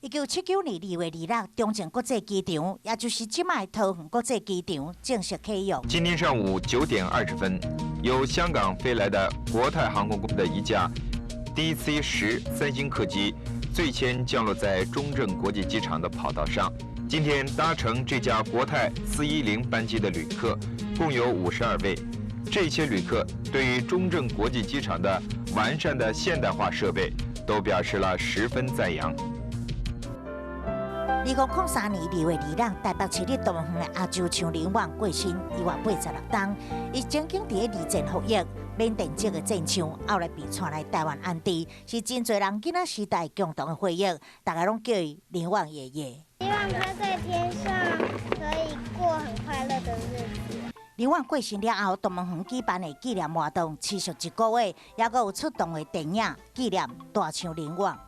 1979年2月26，中正國際機場，也就是這擺桃園國際機場正式啟用。今天上午9點20分，由香港飛來的國泰航空公司的一架 DC-10三星客機，最先降落在中正國際機場的跑道上。今天搭乘這架國泰410班機的旅客共有52位。這些旅客對於中正國際機場的完善的現代化設備都表示了十分讚揚。2003年2月26，台北市立動物園的亞洲象林旺過身，伊活86冬。伊曾經佇咧二戰服役，緬甸籍的戰象，後來被帶來台灣安置，是真濟人囡仔時代共同的回憶。大家攏叫伊林旺爺爺。希望他在天上可以過很快樂的日子。林旺過身了後，動物園舉辦的紀念活動持續一個月，猶閣有出動的電影紀念大象林旺。